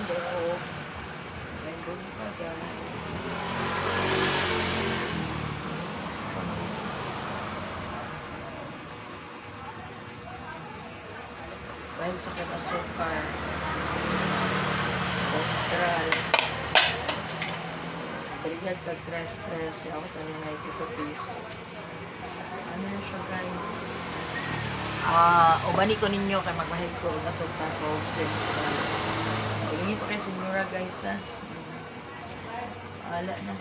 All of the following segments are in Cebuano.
Bundok. May buntag, guys. Bahin sa kong asukar. Central. Baligyan tag tres-tres. Ako tanong na ito sa piso. Ano na siya, guys? Ah, ubani ko ninyo kay magmahil ko og asukar ko Central. Pagingit ko kay Senora, guys, ha. Wala na.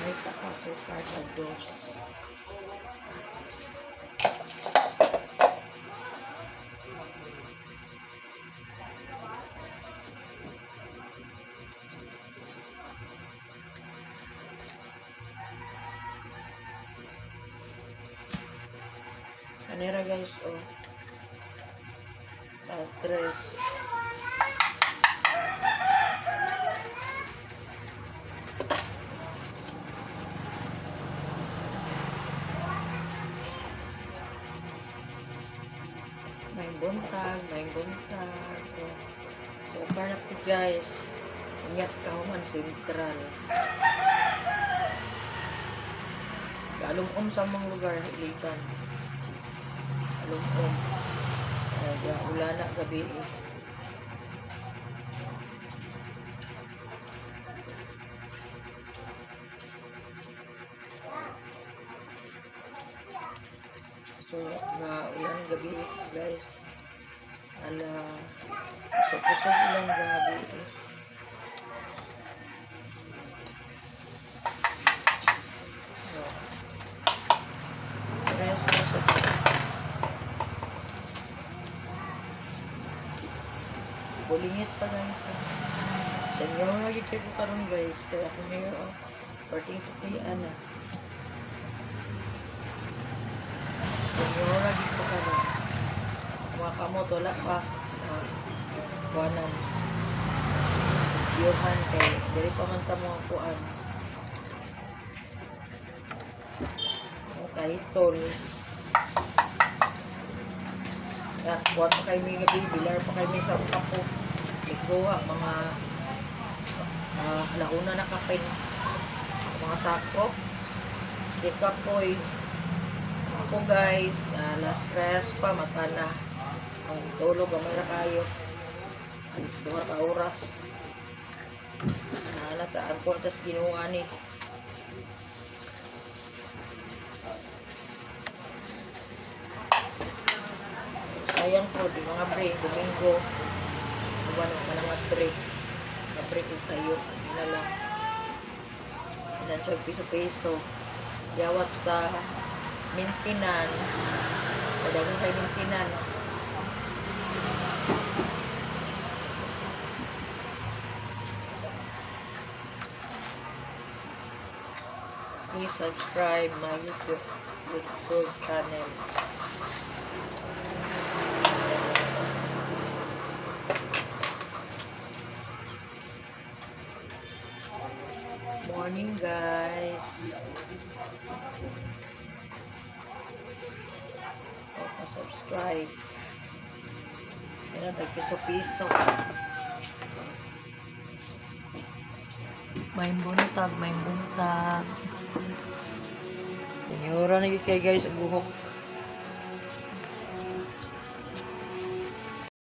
Balik sa ako asukar sa dos. Anira, guys, oh. Tres. May buntag, may buntag. Oh. So, para po, guys. Ingat ka human sentral. Alumom sa mga lugar, iligan. Alumom. Ay, ulan na gabi eh. So, nga ulan gabi eh, guys. Ala, usok-usok ulan gabi eh. So, rest na siya, guys. Bulingit pa, guys. Ah. Senyor lagi kayo ko karon, guys. Kaya ako ngayon, oh. Parting ko kay Ana. Senyor lagi ko karon. Mga kamot, wala pa. Ah, kuwanan. Yohan kay dili pa man ta mga kuan. Oh, title. Ya, kuan pa kay may gabi, bilar pa kay may sa kapo. Ikuha mga alauna na kapin. Mga sako. Di kapoy. Ako, guys, last stress pa, mata na. Ang tulog, gamay ra kayo. Duha ka oras. Naalataan ko, tas ginawa ni. Sayang po, di mga break, Domingo. Uban ka na mag-break. Mag-break ko sa iyo. Ano na lang. Ilan siya, piso-piso. Yawat sa maintenance. O dagang kay maintenance. Please subscribe my YouTube channel. Morning, guys. O, subscribe. Ayan, tag piso-piso. May buntag, may buntag. Senyora na gyud kay, guys, ang buhok.